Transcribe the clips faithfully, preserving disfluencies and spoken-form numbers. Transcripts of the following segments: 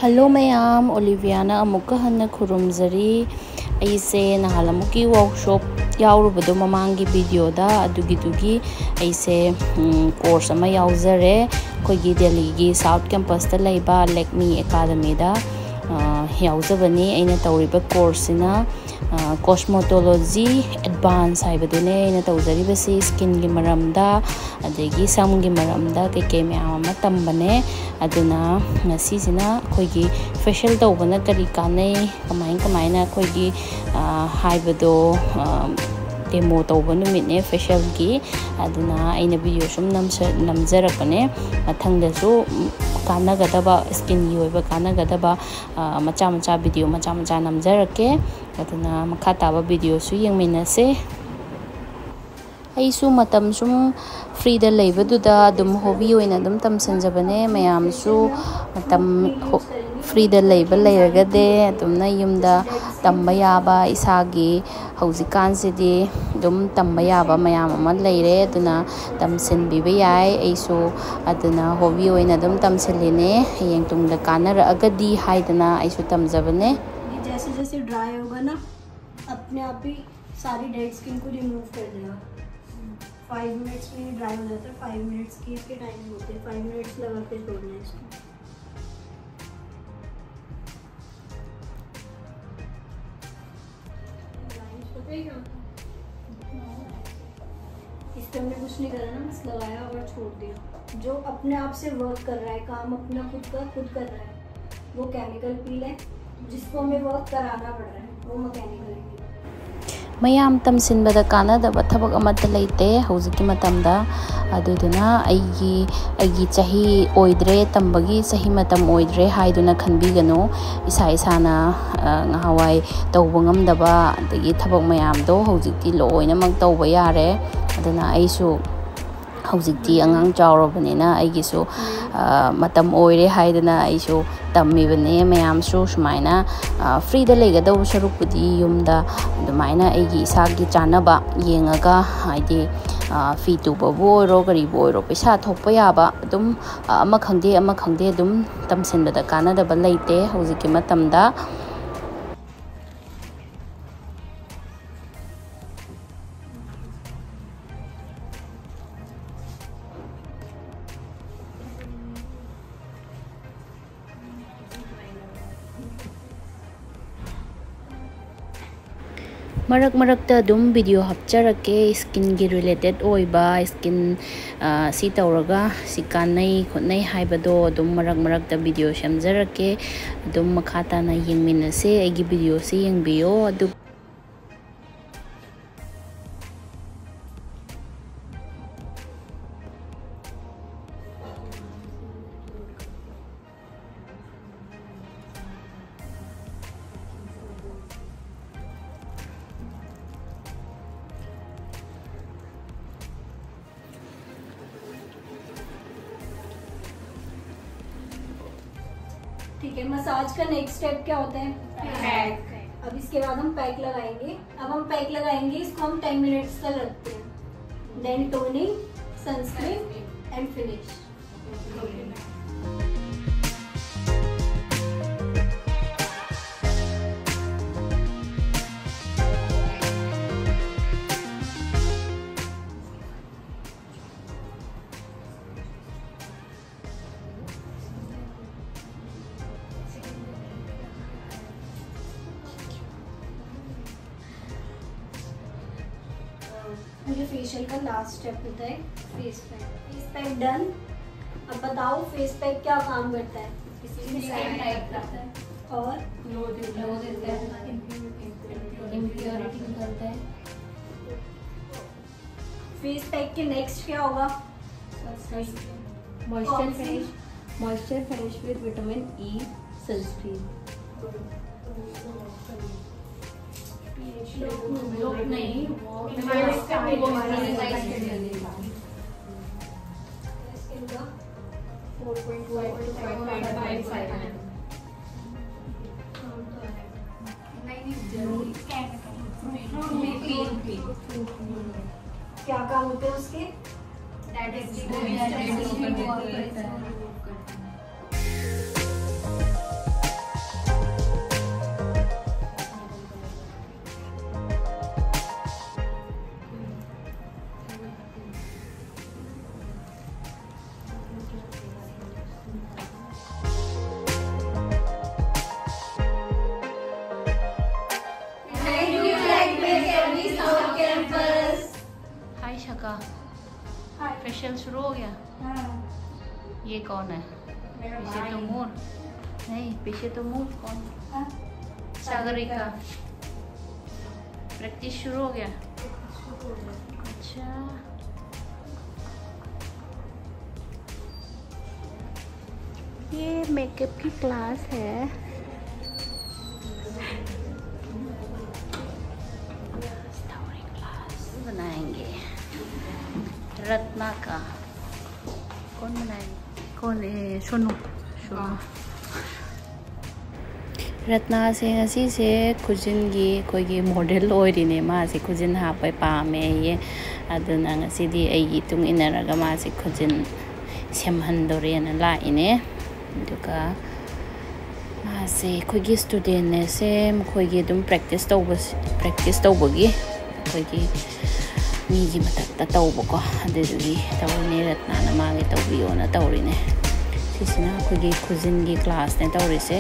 Hello ꯃꯌꯥꯝ, ꯑꯣꯂꯤꯚꯤꯌꯥꯅ ꯑꯃꯨꯛꯀ ꯍꯟꯅ ꯈꯨꯔꯨꯝꯖꯔꯤ꯫ ꯑꯩꯁꯦ ꯅꯍꯥꯟ ꯑꯃꯨꯛꯀꯤ ꯋꯥꯔꯛꯁꯣꯞ ꯌꯥꯎꯔꯨꯕꯗꯣ ꯃꯃꯥꯡꯒꯤ ꯚꯤꯗꯤꯑꯣꯗ, ꯑꯗꯨꯒꯤꯗꯨꯒꯤ ꯑꯩꯁꯦ ꯀꯣꯔꯁ ꯑꯃ ꯌꯥꯎꯖꯔꯦ꯫ ꯑꯩꯈꯣꯏꯒꯤ ꯗꯦꯜꯂꯤꯒꯤ ꯁꯥꯎꯠ ꯀꯦꯝꯄꯁꯇ ꯂꯩꯕ ꯂꯦꯛꯃꯤ ꯑꯦꯀꯥꯗꯃꯤꯗ ꯌꯥꯎꯖꯕꯅꯤ꯫ ꯑꯩꯅ ꯇꯧꯔꯤꯕ ꯀꯣꯔꯁꯁꯤꯅ ꯀꯣꯁꯃꯣꯇꯣꯂꯣꯖꯤ ꯑꯦꯗꯚꯥꯟꯁ ꯍꯥꯏꯕꯗꯨꯅꯦ ꯑꯩꯅ ꯇꯧꯖꯔꯤꯕꯁꯤ꯫ ꯁ꯭ꯀꯤꯟꯒꯤ ꯃꯔꯝꯗ, ꯑꯗꯒꯤ ꯁꯝꯒꯤ ꯃꯔꯝꯗ ꯀꯩꯀꯩ ꯃꯌꯥꯝ ꯑꯃ ꯇꯝꯕꯅꯦ꯫ ꯑꯗꯨꯅ ꯉꯁꯤꯁꯤꯅ ꯑꯩꯈꯣꯏꯒꯤ ꯐꯦꯁꯤꯌꯦꯜ ꯇꯧꯕꯅ ꯀꯔꯤ ꯀꯥꯟꯅꯩ, ꯀꯃꯥꯏ ꯀꯃꯥꯏꯅ ꯑꯩꯈꯣꯏꯒꯤ ꯍꯥꯏꯕꯗꯣ ꯗꯦꯃꯣ ꯇꯧꯕ ꯅꯨꯃꯤꯠꯅꯦ ꯐꯦꯁꯤꯌꯦꯜꯒꯤ꯫ ꯑꯗꯨꯅ ꯑꯩꯅ ꯚꯤꯗꯤꯑꯣ ꯁꯨꯝ ꯅꯝꯖꯔꯛꯄꯅꯦ꯫ ꯃꯊꯪꯗꯁꯨ ꯀꯥꯟꯅꯒꯗꯕ, ꯁ꯭ꯀꯤꯟꯒꯤ ꯑꯣꯏꯕ ꯀꯥꯟꯅꯒꯗꯕ ꯃꯆꯥ ꯃꯆꯥ, ꯚꯤꯗꯤꯑꯣ ꯃꯆꯥ ꯃꯆꯥ ꯅꯝꯖꯔꯛꯀꯦ꯫ ꯑꯗꯨꯅ ꯃꯈꯥ ꯇꯥꯕ ꯚꯤꯗꯤꯑꯣꯁꯨ ꯌꯦꯡꯃꯤꯟꯅꯁꯦ꯫ ꯑꯩꯁꯨ ꯃꯇꯝ ꯁꯨꯝ ꯐ꯭ꯔꯤꯗ ꯂꯩꯕꯗꯨꯗ ꯑꯗꯨꯝ ꯍꯣꯕꯤ ꯑꯣꯏꯅ ꯑꯗꯨꯝ ꯇꯝꯁꯤꯟꯖꯕꯅꯦ꯫ ꯃꯌꯥꯝꯁꯨ ꯃꯇꯝ ꯐ꯭ꯔꯤꯗ ꯂꯩꯕ ꯂꯩꯔꯒꯗꯤ ꯑꯗꯨꯝꯅ ꯌꯨꯝꯗ ꯇꯝꯕ ꯌꯥꯕ, ꯏꯁꯥꯒꯤ ꯍꯧꯖꯤꯛꯀꯥꯟꯁꯤꯗꯤ ꯑꯗꯨꯝ ꯇꯝꯕ ꯌꯥꯕ ꯃꯌꯥꯝ ꯑꯃ ꯂꯩꯔꯦ꯫ ꯑꯗꯨꯅ ꯇꯝꯁꯤꯟꯕꯤꯕ ꯌꯥꯏ꯫ ꯑꯩꯁꯨ ꯑꯗꯨꯅ ꯍꯣꯕꯤ ꯑꯣꯏꯅ ꯑꯗꯨꯝ ꯇꯝꯁꯤꯜꯂꯤꯅꯦ꯫ ꯍꯌꯦꯡ ꯇꯨꯡꯗ ꯀꯥꯟꯅꯔꯛꯑꯒꯗꯤ ꯍꯥꯏꯗꯅ ꯑꯩꯁꯨ ꯇꯝꯖꯕꯅꯦ꯫ ये जैसे जैसे ड्राई होगा ना, अपने आप ही सारी डेड स्किन को रिमूव कर देगा। फाइव मिनट्स में ही ड्राई हो जाता है। फाइव मिनट्स की इसकी टाइमिंग होती है। फाइव मिनट्स लगा के छोड़ना है इसको। इस पे हमने कुछ नहीं करा ना, बस लगाया और छोड़ दिया। जो अपने आप से वर्क कर रहा है, काम अपना खुद का खुद कर रहा है, वो केमिकल पील है। जिसको हमें वर्क कराना पड़ रहा है, वो मैकेनिकल पील है। ꯃꯌꯥꯝ ꯇꯝꯁꯤꯟꯕꯗ ꯀꯥꯟꯅꯗꯕ ꯊꯕꯛ ꯑꯃꯠꯇ ꯂꯩꯇꯦ ꯍꯧꯖꯤꯛꯀꯤ ꯃꯇꯝꯗ꯫ ꯑꯗꯨꯗꯨꯅ ꯑꯩꯒꯤ ꯑꯩꯒꯤ ꯆꯍꯤ ꯑꯣꯏꯗ꯭ꯔꯦ, ꯇꯝꯕꯒꯤ ꯆꯍꯤ ꯃꯇꯝ ꯑꯣꯏꯗ꯭ꯔꯦ ꯍꯥꯏꯗꯨꯅ ꯈꯟꯕꯤꯒꯅꯨ꯫ ꯏꯁꯥ ꯏꯁꯥꯅ ꯉꯍꯥꯟꯋꯥꯏ ꯇꯧꯕ ꯉꯝꯗꯕ ꯑꯗꯒꯤ ꯊꯕꯛ ꯃꯌꯥꯝꯗꯣ ꯍꯧꯖꯤꯛꯇꯤ ꯂꯣꯏꯅꯃꯛ ꯇꯧꯕ ꯌꯥꯔꯦ꯫ ꯑꯗꯨꯅ ꯑꯩꯁꯨ ꯍꯧꯖꯤꯛꯇꯤ ꯑꯉꯥꯡ ꯆꯥꯎꯔꯕꯅꯤꯅ ꯑꯩꯒꯤꯁꯨ ꯃꯇꯝ ꯑꯣꯏꯔꯦ ꯍꯥꯏꯗꯅ ꯑꯩꯁꯨ ꯇꯝꯃꯤꯕꯅꯦ꯫ ꯃꯌꯥꯝꯁꯨ ꯁꯨꯃꯥꯏꯅ ꯐ꯭ꯔꯤꯗ ꯂꯩꯒꯗꯧꯕ ꯁꯔꯨꯛꯄꯨꯗꯤ ꯌꯨꯝꯗ ꯑꯗꯨꯃꯥꯏꯅ ꯑꯩꯒꯤ ꯏꯁꯥꯒꯤ ꯆꯥꯅꯕ ꯌꯦꯡꯉꯒ, ꯍꯥꯏꯗꯤ ꯐꯤ ꯇꯨꯕꯕꯨ ꯑꯣꯏꯔꯣ, ꯀꯔꯤꯕꯨ ꯑꯣꯏꯔꯣ, ꯄꯩꯁꯥ ꯊꯣꯛꯄ ꯌꯥꯕ ꯑꯗꯨꯝ, ꯑꯃ ꯈꯪꯗꯦ ꯑꯃ ꯈꯪꯗꯦ, ꯑꯗꯨꯝ ꯇꯝꯁꯤꯟꯕꯗ ꯀꯥꯟꯅꯗꯕ ꯂꯩꯇꯦ ꯍꯧꯖꯤꯛꯀꯤ ꯃꯇꯝꯗ꯫ ꯃꯔꯛ ꯃꯔꯛꯇ ꯑꯗꯨꯝ ꯚꯤꯗꯤꯑꯣ ꯍꯥꯞꯆꯔꯛꯀꯦ, ꯁ꯭ꯀꯤꯟꯒꯤ ꯔꯤꯂꯦꯇꯦꯠ ꯑꯣꯏꯕ, ꯁ꯭ꯀꯤꯟ ꯁꯤ ꯇꯧꯔꯒ ꯁꯤ ꯀꯥꯟꯅꯩ ꯈꯣꯠꯅꯩ ꯍꯥꯏꯕꯗꯣ ꯑꯗꯨꯝ ꯃꯔꯛ ꯃꯔꯛꯇ ꯚꯤꯗꯤꯑꯣ ꯁꯦꯝꯖꯔꯛꯀꯦ꯫ ꯑꯗꯨꯝ ꯃꯈꯥ ꯇꯥꯅ ꯌꯦꯡꯃꯤꯟꯅꯁꯦ, ꯑꯩꯒꯤ ꯚꯤꯗꯤꯑꯣꯁꯤ ꯌꯦꯡꯕꯤꯌꯣ꯫ ꯑꯗꯨ ठीक है, मसाज का नेक्स्ट स्टेप क्या होता है? पैक। अब इसके बाद हम पैक लगाएंगे। अब हम पैक लगाएंगे, इसको हम टेन मिनट्स का रखते हैं। Then toning, sunscreen and finish. ये फेशियल का लास्ट स्टेप होता है face pack. Face pack done. अब बताओ, फेस पैक क्या काम करता है? किसी की स्किन टाइट करता है और ग्लो देता है, इम्प्योरिटी निकलता है। फेस पैक के नेक्स्ट क्या होगा? Moisture finish, moisture finish with vitamin E sunscreen. लोग नहीं, वो स्किन का four point five to five. नहीं, नहीं, जरूर। फ्रूट में पी। क्या काम होते हैं उसके? Hi Shaka, facial शुरू हो गया? ये कौन है? पीछे तो मोर। नहीं, पीछे तो मोर। कौन? सागरिका। प्रैक्टिस शुरू हो गया? अच्छा। ये मेकअप की क्लास है। बनाएंगे रत्ना का। कौन बनाएंगे? कौन है? सोनू। सोनू। ꯔꯠꯅꯥꯁꯦ ꯉꯁꯤꯁꯦ ꯈꯨꯖꯤꯟꯒꯤ ꯑꯩꯈꯣꯏꯒꯤ ꯃꯣꯗꯦꯜ ꯑꯣꯏꯔꯤꯅꯦ꯫ ꯃꯥꯁꯦ ꯈꯨꯖꯤꯟ ꯍꯥꯞꯄ ꯄꯥꯝꯃꯦꯌꯦ꯫ ꯑꯗꯨꯅ ꯉꯁꯤꯗꯤ ꯑꯩꯒꯤ ꯏꯇꯨꯡ ꯏꯟꯅꯔꯒ ꯃꯥꯁꯦ ꯈꯨꯖꯤꯟ ꯁꯦꯝꯍꯟꯗꯣꯔꯦꯅ ꯂꯥꯛꯏꯅꯦ꯫ ꯑꯗꯨꯒ ꯃꯥꯁꯦ ꯑꯩꯈꯣꯏꯒꯤ ꯁ꯭ꯇꯨꯗꯦꯟꯅꯦꯁꯦ, ꯃꯈꯣꯏꯒꯤ ꯑꯗꯨꯝ ꯄ꯭ꯔꯦꯛꯇꯤꯁ ꯇꯧꯕ, ꯄ꯭ꯔꯦꯛꯇꯤꯁ ꯇꯧꯕꯒꯤ ꯑꯩꯈꯣꯏꯒꯤ ꯃꯤꯒꯤ ꯃꯊꯛꯇ ꯇꯧꯕꯀꯣ, ꯑꯗꯨꯗꯨꯒꯤ ꯇꯧꯔꯤꯅꯦ꯫ ꯔꯠꯅꯥꯅ ꯃꯥꯒꯤ ꯇꯧꯕꯤꯌꯣꯅ ꯇꯧꯔꯤꯅꯦ꯫ ꯁꯤꯁꯤꯅ ꯑꯩꯈꯣꯏꯒꯤ ꯈꯨꯖꯤꯟꯒꯤ ꯀ꯭ꯂꯥꯁꯅꯦ ꯇꯧꯔꯤꯁꯦ꯫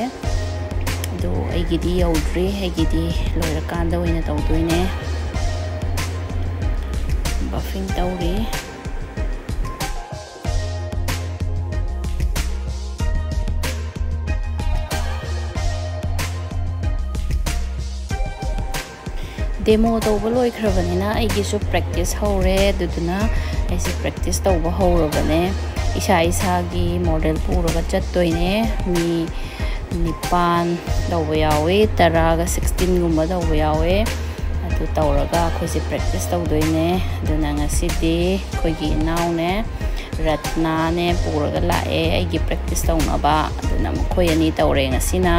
ꯑꯗꯣ ꯑꯩꯒꯤꯗꯤ ꯌꯧꯗ꯭ꯔꯤ, ꯑꯩꯒꯤꯗꯤ ꯂꯣꯏꯔꯀꯥꯟꯗ ꯑꯣꯏꯅ ꯇꯧꯗꯣꯏꯅꯦ꯫ ꯕꯐꯤꯡ ꯇꯧꯔꯤ꯫ ꯗꯦꯃꯣ ꯇꯧꯕ ꯂꯣꯏꯈ꯭ꯔꯕꯅꯤꯅ ꯑꯩꯒꯤꯁꯨ ꯄ꯭ꯔꯦꯛꯇꯤꯁ ꯍꯧꯔꯦ꯫ ꯑꯗꯨꯗꯨꯅ ꯑꯩꯁꯦ ꯄ꯭ꯔꯦꯛꯇꯤꯁ ꯇꯧꯕ ꯍꯧꯔꯕꯅꯦ꯫ ꯏꯁꯥ ꯏꯁꯥꯒꯤ ꯃꯣꯗꯦꯜ ꯄꯨꯔꯒ ꯆꯠꯇꯣꯏꯅꯦ꯫ ꯃꯤ ꯅꯤꯄꯥꯟ ꯇꯧꯕ ꯌꯥꯎꯋꯤ, ꯇꯔꯥꯒ ꯁꯤꯛꯁꯇꯤꯟꯒꯨꯝꯕ ꯇꯧꯕ ꯌꯥꯎꯋꯦ꯫ ꯑꯗꯨ ꯇꯧꯔꯒ ꯑꯩꯈꯣꯏꯁꯦ ꯄ꯭ꯔꯦꯛꯇꯤꯁ ꯇꯧꯗꯣꯏꯅꯦ꯫ ꯑꯗꯨꯅ ꯉꯁꯤꯗꯤ ꯑꯩꯈꯣꯏꯒꯤ ꯏꯅꯥꯎꯅꯦ, ꯔꯠꯅꯥꯅꯦ ꯄꯨꯔꯒ ꯂꯥꯛꯑꯦ ꯑꯩꯒꯤ ꯄ꯭ꯔꯦꯛꯇꯤꯁ ꯇꯧꯅꯕ꯫ ꯑꯗꯨꯅ ꯃꯈꯣꯏ ꯑꯅꯤ ꯇꯧꯔꯦ ꯉꯁꯤꯅ꯫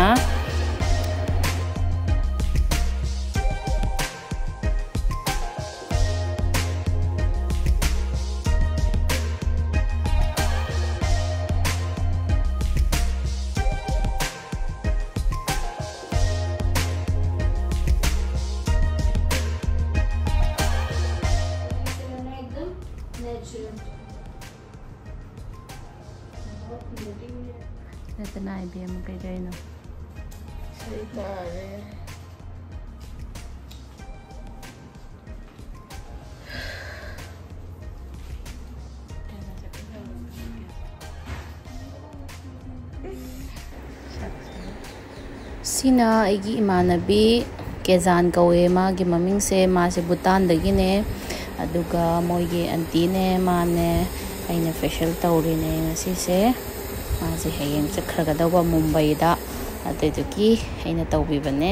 ꯅꯠꯇꯅ ꯏꯕꯦꯝꯃ ꯀꯩꯗꯧꯔꯤꯅꯣ? ꯁꯤꯅ ꯑꯩꯒꯤ ꯏꯃꯥꯟꯅꯕꯤ ꯀꯦꯖꯥꯟ ꯀꯧꯋꯦ ꯃꯥꯒꯤ ꯃꯃꯤꯡꯁꯦ꯫ ꯃꯥꯁꯦ ꯚꯨꯇꯥꯟꯗꯒꯤꯅꯦ꯫ ꯑꯗꯨꯒ ꯃꯣꯏꯒꯤ ꯑꯟꯇꯤꯅꯦ ꯃꯥꯅꯦ ꯑꯩꯅ ꯐꯦꯁꯤꯌꯦꯜ ꯇꯧꯔꯤꯅꯦ ꯉꯁꯤꯁꯦ꯫ ꯃꯥꯁꯦ ꯍꯌꯦꯡ ꯆꯠꯈ꯭ꯔꯒꯗꯧꯕ ꯃꯨꯝꯕꯩꯗ꯫ ꯑꯗꯨꯗꯨꯒꯤ ꯑꯩꯅ ꯇꯧꯕꯤꯕꯅꯦ꯫